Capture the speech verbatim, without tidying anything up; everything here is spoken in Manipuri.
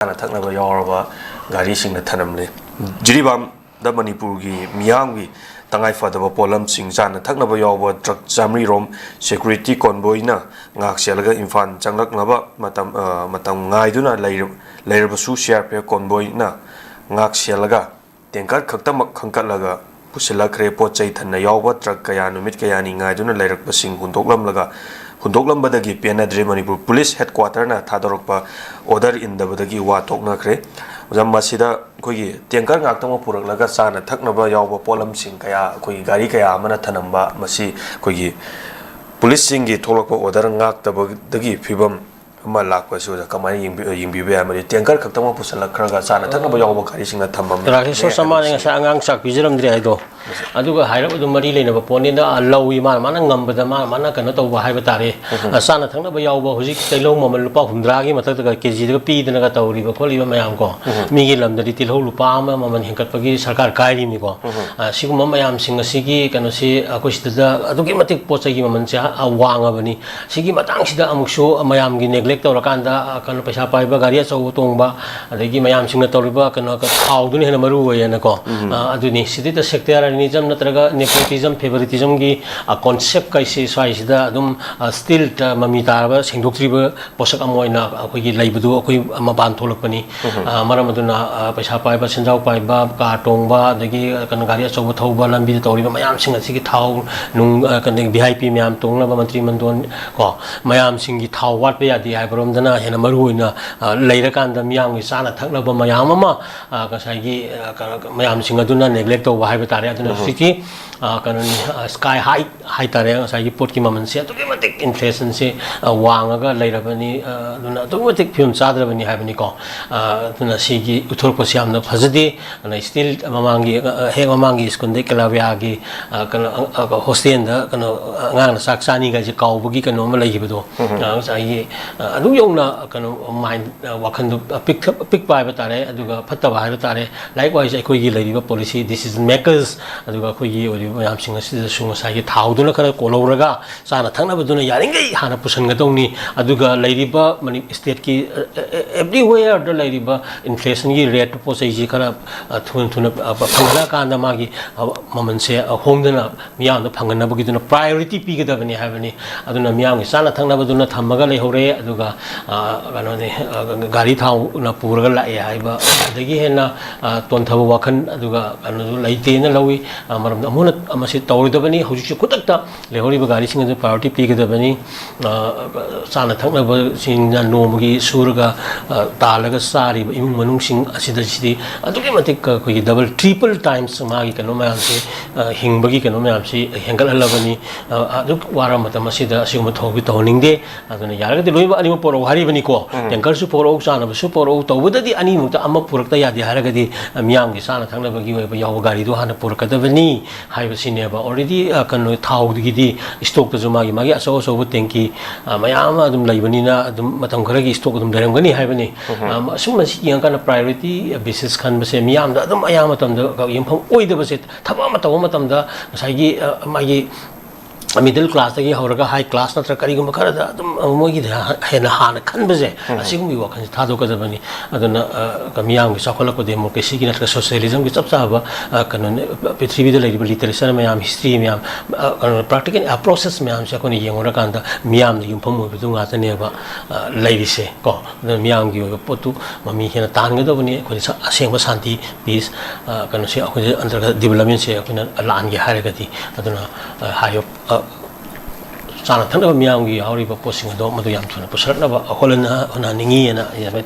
ꯆꯥꯅ ꯊꯛꯅꯕ ꯌꯥꯎꯔꯕ ꯒꯥꯔꯤꯁꯤꯡꯅ ꯊꯅꯝꯂꯦ꯫ ꯖꯤꯔꯤꯕꯥꯝꯗ ꯃꯅꯤꯄꯨꯔꯒꯤ ꯃꯤꯌꯥꯝꯒꯤ ꯇꯉꯥꯏ ꯐꯗꯕ ꯄꯣꯠꯂꯝꯁꯤꯡ ꯆꯥꯅ ꯊꯛꯅꯕ ꯌꯥꯎꯕ ꯇ꯭ꯔꯛ ꯆꯥꯃꯔꯤ ꯔꯣꯝ ꯁꯦꯀ꯭ꯌꯨꯔꯤꯇꯤ ꯀꯣꯟꯕꯣꯏꯅ ꯉꯥꯛ ꯁꯦꯜꯂꯒ ꯏꯝꯐꯥꯜ ꯆꯪꯂꯛꯅꯕ ꯃꯇꯝ, ꯑ, ꯃꯇꯝ ꯉꯥꯏꯗꯨꯅ ꯂꯩꯔ-, ꯂꯩꯔꯕꯁꯨ ꯁꯤ ꯑꯥꯔ ꯄꯤ ꯑꯦꯐ ꯀꯣꯟꯕꯣꯏꯅ ꯉꯥꯛ ꯁꯦꯜꯂꯒ ꯇꯦꯡꯀꯔ ꯈꯛꯇꯃꯛ ꯈꯟꯒꯠꯂꯒ ꯄꯨꯁꯤꯜꯂꯛꯈ꯭ꯔꯦ꯫ ꯄꯣꯠ ꯆꯩ ꯊꯟꯅ ꯌꯥꯎꯕ ꯇ꯭ꯔꯛ ꯀꯌꯥ ꯅꯨꯃꯤꯠ ꯀꯌꯥꯅꯤ ꯉꯥꯏꯗꯨꯅ ꯂꯩꯔꯛꯄꯁꯤꯡ ꯍꯨꯟꯗꯣꯛꯂꯝꯂꯒ, ꯍꯨꯟꯗꯣꯛꯂꯝꯕꯗꯒꯤ ꯄꯦꯟꯅꯗ꯭ꯔꯦ꯫ ꯃꯅꯤꯄꯨꯔ ꯄꯨꯂꯤꯁ ꯍꯦꯗꯀ꯭ꯋꯥꯇꯔꯅ ꯊꯥꯗꯣꯔꯛꯄ ꯑꯣꯔꯗꯔ ꯏꯟꯗꯕꯗꯒꯤ ꯋꯥ ꯇꯣꯛꯅꯈ꯭ꯔꯦ꯫ ꯑꯣꯖꯥ, ꯃꯁꯤꯗ ꯑꯩꯈꯣꯏꯒꯤ ꯇꯦꯡꯀꯔ ꯉꯥꯛꯇꯃꯛ ꯄꯨꯔꯛꯂꯒ ꯆꯥꯅ ꯊꯛꯅꯕ ꯌꯥꯎꯕ ꯄꯣꯠꯂꯝꯁꯤꯡ ꯀꯌꯥ ꯑꯩꯈꯣꯏꯒꯤ ꯒꯥꯔꯤ ꯀꯌꯥ ꯑꯃꯅ ꯊꯅꯝꯕ, ꯃꯁꯤ ꯑꯩꯈꯣꯏꯒꯤ ꯄꯨꯂꯤꯁꯁꯤꯡꯒꯤ ꯊꯣꯛꯂꯛꯄ ꯑꯣꯔꯗꯔ ꯉꯥꯛꯇꯕꯗꯒꯤ ꯐꯤꯕꯝ ꯑꯃ ꯂꯥꯛꯄꯁꯤ ꯑꯣꯖꯥ ꯀꯃꯥꯏꯅ ꯌꯦꯡꯕꯤ-, ꯌꯦꯡꯕꯤꯕ ꯌꯥꯏ? ꯑꯃꯗꯤ ꯇꯦꯡꯀꯔ ꯈꯛꯇꯃꯛ ꯄꯨꯁꯜꯂꯛꯈ꯭ꯔꯒ ꯆꯥꯅ ꯊꯛꯅꯕ ꯌꯥꯎꯕ ꯒꯥꯔꯤꯁꯤꯡꯅ ꯊꯝꯃꯝꯃꯦ ꯔꯥꯀꯦꯁ ꯁꯣꯁ ꯑꯃꯅ ꯍꯥꯏꯕꯁꯤ꯫ ꯉꯁꯥꯏ ꯑꯉꯥꯡ ꯆꯥꯛ ꯄꯤꯖꯔꯝꯗ꯭ꯔꯦ ꯍꯥꯏꯗꯣ, ꯑꯗꯨꯒ ꯍꯥꯏꯔꯞ ꯑꯗꯨꯝ ꯃꯔꯤ ꯂꯩꯅꯕ ꯄꯣꯠꯅꯤꯅ, ꯑ, ꯂꯧꯏ, ꯃꯥꯅ, ꯃꯥꯅ ꯉꯝꯕꯗ ꯃꯥꯅ, ꯃꯥꯅ ꯀꯩꯅꯣ ꯇꯧꯕ ꯍꯥꯏꯕ ꯇꯥꯔꯦ꯫ ꯑ, ꯆꯥꯅ ꯊꯛꯅꯕ ꯌꯥꯎꯕ ꯍꯧꯖꯤꯛ ꯇꯤꯜꯍꯧ ꯃꯃꯜ ꯂꯨꯄꯥ ꯍꯨꯝꯗ꯭ꯔꯥꯒꯤ ꯃꯊꯛꯇꯒ ꯀꯦꯖꯤꯗꯒ ꯄꯤꯗꯅꯒ ꯇꯧꯔꯤꯕ ꯈꯣꯠꯂꯤꯕ ꯃꯌꯥꯝ ꯀꯣ, ꯃꯤꯒꯤ ꯂꯝꯗꯗꯤ ꯇꯤꯜꯍꯧ ꯂꯨꯄꯥ ꯑꯃ ꯃꯃꯜ ꯍꯦꯟꯒꯠꯄꯒꯤ ꯁꯔꯀꯥꯔ ꯀꯥꯏꯔꯤꯅꯤꯀꯣ꯫ ꯑ, ꯁꯤꯒꯨꯝꯕ ꯃꯌꯥꯝꯁꯤꯡ ꯑꯁꯤꯒꯤ ꯀꯩꯅꯣꯁꯤ ꯑꯩꯈꯣꯏ ꯁꯤꯗ ꯑꯗꯨꯛꯀꯤ ꯃꯇꯤꯛ ꯄꯣꯠ ꯆꯩꯒꯤ ꯃꯃꯜꯁꯦ, ꯑ, ꯋꯥꯡꯉꯕꯅꯤ꯫ ꯁꯤꯒꯤ ꯃꯇꯥꯡꯁꯤꯗ ꯑꯃꯨꯛꯁꯨ ꯃꯌꯥꯝꯒꯤ neglect ꯇꯧꯔꯀꯥꯟꯗ, ꯑ, ꯀꯩꯅꯣ, ꯄꯩꯁꯥ ꯄꯥꯏꯕ, ꯒꯥꯔꯤ ꯑꯆꯧꯕ ꯇꯣꯡꯕ, ꯑꯗꯒꯤ ꯃꯌꯥꯝꯁꯤꯡꯅ ꯇꯧꯔꯤꯕ ꯀꯩꯅꯣ, ꯊꯥꯎꯗꯨꯅ ꯍꯦꯟꯅ ꯃꯔꯨ ꯑꯣꯏꯌꯦꯅꯀꯣ꯫ ꯑ, ꯑꯗꯨꯅꯤ, ꯁꯤꯗꯩꯗ sectarianism ꯅꯠꯇ꯭ꯔꯒ nepotism, favoritism ꯒꯤ, ꯑ, concept ꯀꯩꯁꯤ ꯁ꯭ꯋꯥꯏꯁꯤꯗ ꯑꯗꯨꯝ, ꯑ, still, ꯑ, ꯃꯃꯤ ꯇꯥꯔꯕ, ꯁꯦꯡꯗꯣꯛꯇ꯭ꯔꯤꯕ ꯄꯣꯠꯁꯛ ꯑꯃ ꯑꯣꯏꯅ ꯑꯩꯈꯣꯏꯒꯤ ꯂꯩꯕꯗꯨ ꯑꯩꯈꯣꯏ ꯃꯄꯥꯟ ꯊꯣꯛꯂꯛꯄꯅꯤ꯫ ꯑ, ꯃꯔꯝ ꯑꯗꯨꯅ, ꯑ, ꯄꯩꯁꯥ ꯄꯥꯏꯕ, ꯁꯦꯟꯖꯥꯎ ꯄꯥꯏꯕ, ꯀꯥꯔ ꯇꯣꯡꯕ, ꯑꯗꯒꯤ, ꯑ, ꯀꯩꯅꯣ, ꯒꯥꯔꯤ ꯑꯆꯧꯕ ꯊꯧꯕ, ꯂꯝꯕꯤꯗ ꯇꯧꯔꯤꯕ ꯃꯌꯥꯝꯁꯤꯡ ꯑꯁꯤꯒꯤ ꯊꯥꯎ ꯅꯨꯡ, ꯑ, ꯀꯩꯅꯣ, ꯚꯤ ꯑꯥꯏ ꯄꯤ ꯃꯌꯥꯝ ꯇꯣꯡꯅꯕ ꯃꯟꯇ꯭ꯔꯤ ꯃꯟꯗꯣꯟ ꯀꯣ, ꯃꯌꯥꯝꯁꯤꯡꯒꯤ ꯊꯥꯎ ꯋꯥꯠꯄ ꯌꯥꯗꯦ ꯍꯥꯏꯕꯔꯣꯝꯗꯅ ꯍꯦꯟꯅ ꯃꯔꯨ ꯑꯣꯏꯅ, ꯑ, ꯂꯩꯔꯀꯥꯟꯗ ꯃꯤꯌꯥꯝꯒꯤ ꯆꯥꯅ ꯊꯛꯅꯕ ꯃꯌꯥꯝ ꯑꯃ, ꯑ, ꯉꯁꯥꯏꯒꯤ, ꯑ, ꯀꯩꯅꯣ, ꯃꯌꯥꯝꯁꯤꯡ ꯑꯗꯨꯅ neglect ꯇꯧꯕ ꯍꯥꯏꯕ ꯇꯥꯔꯦ꯫ ꯑꯗꯨꯅ ꯍꯧꯖꯤꯛꯀꯤ, ꯑ, ꯀꯩꯅꯣꯅꯤ, ꯑ, sky high ꯍꯥꯏꯇꯥꯔꯦ, ꯉꯁꯥꯏꯒꯤ ꯄꯣꯠꯀꯤ ꯃꯃꯜꯁꯦ ꯑꯗꯨꯛꯀꯤ ꯃꯇꯤꯛ inflation ꯁꯦ, ꯑ, ꯋꯥꯡꯉꯒ ꯂꯩꯔꯕꯅꯤ꯫ ꯑ, ꯑꯗꯨꯅ ꯑꯗꯨꯛꯀꯤ ꯃꯇꯤꯛ ꯐꯤꯕꯝ ꯆꯥꯗ꯭ꯔꯕꯅꯤ ꯍꯥꯏꯕꯅꯤꯀꯣ꯫ ꯑ, ꯑꯗꯨꯅ ꯁꯤꯒꯤ ꯎꯠꯊꯣꯔꯛꯄꯁꯤ ꯌꯥꯝꯅ ꯐꯖꯗꯦ꯫ ꯑꯗꯨꯅ still ꯃꯃꯥꯡꯒꯤ, ꯑ, ꯍꯦꯛ ꯃꯃꯥꯡꯒꯤ ꯁ꯭ꯀꯨꯜꯗ ꯑꯦꯀꯂꯕ꯭ꯌꯥꯒꯤ, ꯑ, ꯀꯩꯅꯣ, ꯑ, ꯑ, ꯍꯣꯁꯇꯦꯜꯗ ꯀꯩꯅꯣ, ꯑꯉꯥꯡꯅ ꯆꯥꯛ ꯆꯥꯅꯤꯒꯥꯏꯁꯦ ꯀꯥꯎꯕꯒꯤ ꯀꯩꯅꯣ ꯑꯃ ꯂꯩꯈꯤꯕꯗꯣ꯫ ꯑ, ꯉꯁꯥꯏꯒꯤ, ꯑ, ꯑꯗꯨꯛ ꯌꯧꯅ ꯀꯩꯅꯣ mind, ꯑ, ꯋꯥꯈꯜꯗꯣ, ꯑ, ꯄꯤꯛꯊ-, ꯄꯤꯛꯄ ꯍꯥꯏꯕ ꯇꯥꯔꯦ, ꯑꯗꯨꯒ ꯐꯠꯇꯕ ꯍꯥꯏꯕ ꯇꯥꯔꯦ꯫ Likewise ꯑꯩꯈꯣꯏꯒꯤ ꯂꯩꯔꯤꯕ policy decision makers ꯑꯗꯨꯒ ꯑꯩꯈꯣꯏꯒꯤ ꯑꯣꯏꯔꯤꯕ ꯃꯌꯥꯝꯁꯤꯡ ꯑꯁꯤꯗꯁꯨ ꯉꯁꯥꯏꯒꯤ ꯊꯥꯎꯗꯨꯅ ꯈꯔ ꯀꯣꯜꯍꯧꯔꯒ ꯆꯥꯅ ꯊꯛꯅꯕꯗꯨꯅ ꯌꯥꯔꯤꯉꯩ ꯍꯥꯟꯅ ꯄꯨꯁꯤꯟꯒꯗꯧꯅꯤ꯫ ꯑꯗꯨꯒ ꯂꯩꯔꯤꯕ ꯃꯅꯤ-, state ꯀꯤ, ꯑ, ꯑ, everywhere ꯗ ꯂꯩꯔꯤꯕ inflation ꯒꯤ rate ꯄꯣꯠ ꯆꯩꯁꯤ ꯈꯔ, ꯑ, ꯊꯨꯅ ꯊꯨꯅ, ꯑ, ꯐꯪꯍꯜꯂꯛꯑꯀꯥꯟꯗ ꯃꯥꯒꯤ, ꯑ, ꯃꯃꯜꯁꯦ, ꯑ, ꯍꯣꯡꯗꯅ ꯃꯤꯌꯥꯝꯗ ꯐꯪꯍꯟꯅꯕꯒꯤꯗꯨꯅ priority ꯄꯤꯒꯗꯕꯅꯤ ꯍꯥꯏꯕꯅꯤ꯫ ꯑꯗꯨꯅ ꯃꯤꯌꯥꯝꯒꯤ ꯆꯥꯅ ꯊꯛꯅꯕꯗꯨꯅ ꯊꯝꯃꯒ ꯂꯩꯍꯧꯔꯦ꯫ ꯑꯗꯨꯒ, ꯑ, ꯀꯩꯅꯣꯅꯤ, ꯑ, ꯒꯥꯔꯤ ꯊꯥꯎꯅ ꯄꯨꯔꯒ ꯂꯥꯛꯑꯦ ꯍꯥꯏꯕ, ꯑꯗꯒꯤ ꯍꯦꯟꯅ, ꯑ, ꯇꯣꯟꯊꯕ ꯋꯥꯈꯜ ꯑꯗꯨꯒ ꯀꯩꯅꯣꯗꯨ ꯂꯩꯇꯦꯅ ꯂꯧꯏ꯫ ꯑ, ꯃꯔꯝꯗꯤ ꯑꯃꯨꯛ ꯍꯟꯅ ꯃꯁꯤ ꯇꯧꯔꯣꯏꯗꯕꯅꯤ꯫ ꯍꯧꯖꯤꯛꯁꯨ ꯈꯨꯗꯛꯇ ꯂꯩꯍꯧꯔꯤꯕ ꯒꯥꯔꯤꯁꯤꯡ ꯑꯗꯨ priority ꯄꯤꯒꯗꯕꯅꯤ꯫ ꯑ, ꯆꯥꯅ ꯊꯛꯅꯕꯁꯤꯡꯅ ꯅꯣꯡꯃꯒꯤ ꯁꯨꯔꯒ, ꯑ, ꯇꯥꯜꯂꯒ ꯆꯥꯔꯤꯕ ꯏꯃꯨꯡ ꯃꯅꯨꯡꯁꯤꯡ ꯑꯁꯤꯗ ꯁꯤꯗꯤ ꯑꯗꯨꯛꯀꯤ ꯃꯇꯤꯛ ꯑꯩꯈꯣꯏꯒꯤ double triple times ꯃꯥꯒꯤ ꯀꯩꯅꯣ ꯃꯌꯥꯝꯁꯤ, ꯑ, ꯍꯤꯡꯕꯒꯤ ꯀꯩꯅꯣ ꯃꯌꯥꯝꯁꯤ ꯍꯦꯟꯒꯠꯍꯜꯂꯕꯅꯤ꯫ ꯑ, ꯑꯗꯨꯛ ꯋꯥꯔꯕ ꯃꯇꯝ ꯑꯁꯤꯗ ꯑꯁꯤꯒꯨꯝꯕ ꯊꯧꯑꯣꯡꯗꯤ ꯇꯧꯍꯟꯅꯤꯡꯗꯦ꯫ ꯑꯗꯨꯅ ꯌꯥꯔꯒꯗꯤ ꯂꯣꯏꯅꯃꯛ ꯑꯅꯤꯃꯛ ꯄꯨꯔꯛꯎ ꯍꯥꯏꯔꯤꯕꯅꯤꯀꯣ꯫ ꯎꯝ꯫ Tanker ꯁꯨ ꯄꯨꯔꯛꯎ, ꯆꯥꯅꯕꯁꯨ ꯄꯨꯔꯛꯎ, ꯇꯧꯕꯗꯗꯤ ꯑꯅꯤꯃꯛꯇ ꯑꯃ ꯄꯨꯔꯛꯇ ꯌꯥꯗꯦ ꯍꯥꯏꯔꯒꯗꯤ, ꯑ, ꯃꯤꯌꯥꯝꯒꯤ ꯆꯥꯅ ꯊꯛꯅꯕꯒꯤ ꯑꯣꯏꯕ ꯌꯥꯎꯕ ꯒꯥꯔꯤꯗꯣ ꯍꯥꯟꯅ ꯄꯨꯔꯛꯀꯗꯕꯅꯤ ꯍꯥꯏꯕꯁꯤꯅꯦꯕ꯫ Already, ꯑ, ꯀꯩꯅꯣ, ꯊꯥꯎꯒꯤꯗꯤ stock ꯇꯁꯨ ꯃꯥꯒꯤ, ꯃꯥꯒꯤ ꯑꯆꯧ ꯑꯆꯧꯕ tanky, ꯑ, ꯃꯌꯥꯝ ꯑꯃ ꯑꯗꯨꯝ ꯂꯩꯕꯅꯤꯅ ꯑꯗꯨꯝ ꯃꯇꯝ ꯈꯔꯒꯤ stock ꯑꯗꯨꯝ ꯂꯩꯔꯝꯒꯅꯤ ꯍꯥꯏꯕꯅꯤ꯫ ꯎꯝ꯫ ꯑ, ꯑꯁꯨꯝꯕꯁꯤ ꯌꯦꯡꯉꯀꯥꯟꯗ priority basis ꯈꯟꯕꯁꯦ ꯃꯤꯌꯥꯝꯗ ꯑꯗꯨꯝ ꯑꯌꯥꯝꯕ ꯃꯇꯝꯗ ꯌꯨꯝꯐꯝ ꯑꯣꯏꯗꯕꯁꯦ, ꯊꯕꯛ ꯑꯃ ꯇꯧꯕ ꯃꯇꯝꯗ ꯉꯁꯥꯏꯒꯤ, ꯑ, ꯃꯥꯒꯤ middle class ꯇꯒꯤ ꯍꯧꯔꯒ high class ꯅꯠꯇ꯭ꯔꯒ ꯀꯔꯤꯒꯨꯝꯕ ꯈꯔꯗ ꯑꯗꯨꯝ, ꯑ, ꯃꯣꯏꯒꯤꯗꯤ ꯍ-, ꯍꯦꯟꯅ ꯍꯥꯟꯅ ꯈꯟꯕꯁꯦ, ꯎꯝ꯫ ꯑꯁꯤꯒꯨꯝꯕꯒꯤ ꯋꯥꯈꯜꯁꯦ ꯊꯥꯗꯣꯛꯀꯗꯕꯅꯤ꯫ ꯑꯗꯨꯅ, ꯑ, ꯃꯤꯌꯥꯝꯒꯤ ꯆꯥꯎꯈꯠꯂꯛꯄ democracy ꯒꯤ ꯅꯠꯇ꯭ꯔꯒ socialism ꯒꯤ ꯆꯞ ꯆꯥꯕ, ꯑ, ꯀꯩꯅꯣꯅꯦ, ꯄ꯭ꯔꯤꯊꯤꯕꯤꯗ ꯂꯩꯔꯤꯕ literature ꯃꯌꯥꯝ, history ꯃꯌꯥꯝ, ꯑ, ꯀꯩꯅꯣ, practical, ꯑ, process ꯃꯌꯥꯝꯁꯦ ꯑꯩꯈꯣꯏꯅ ꯌꯦꯡꯉꯨꯔꯀꯥꯟꯗ ꯃꯤꯌꯥꯝꯅ ꯌꯨꯝꯐꯝ ꯑꯣꯏꯕꯗꯨ ꯉꯥꯛꯇꯅꯦꯕ, ꯑ, ꯂꯩꯔꯤꯁꯦ ꯀꯣ꯫ ꯑꯗꯨꯅ ꯃꯤꯌꯥꯝꯒꯤ ꯑꯣꯏꯕ ꯄꯣꯠꯇꯨ ꯃꯃꯤ ꯍꯦꯟꯅ ꯇꯥꯍꯟꯒꯗꯕꯅꯤ꯫ ꯑꯩꯈꯣꯏꯅ ꯁ-, ꯑꯁꯦꯡꯕ ꯁꯥꯟꯇꯤ, peace, ꯑ, ꯀꯩꯅꯣꯁꯦ ꯑꯩꯈꯣꯏꯁꯦ ꯅꯠꯇ꯭ꯔꯒ development ꯁꯦ ꯑꯩꯈꯣꯏꯅ ꯂꯥꯛꯍꯟꯒꯦ ꯍꯥꯏꯔꯒꯗꯤ꯫ ꯑꯗꯨꯅ, ꯑ, ꯍꯥꯏꯔꯤꯕ, ꯑ, ꯆꯥꯅ ꯊꯛꯅꯕ ꯃꯤꯌꯥꯝꯒꯤ ꯌꯥꯎꯔꯤꯕ ꯄꯣꯠꯁꯤꯡ ꯑꯗꯣ ꯃꯗꯨ ꯌꯥꯝ ꯊꯨꯅ ꯄꯨꯁꯜꯂꯛꯅꯕ ꯍꯣꯠꯅ-, ꯍꯣꯠꯅꯍꯟꯅꯤꯡꯉꯤ ꯍꯥꯏꯅ ꯑꯩ ꯑꯗꯨꯃꯥꯏꯅ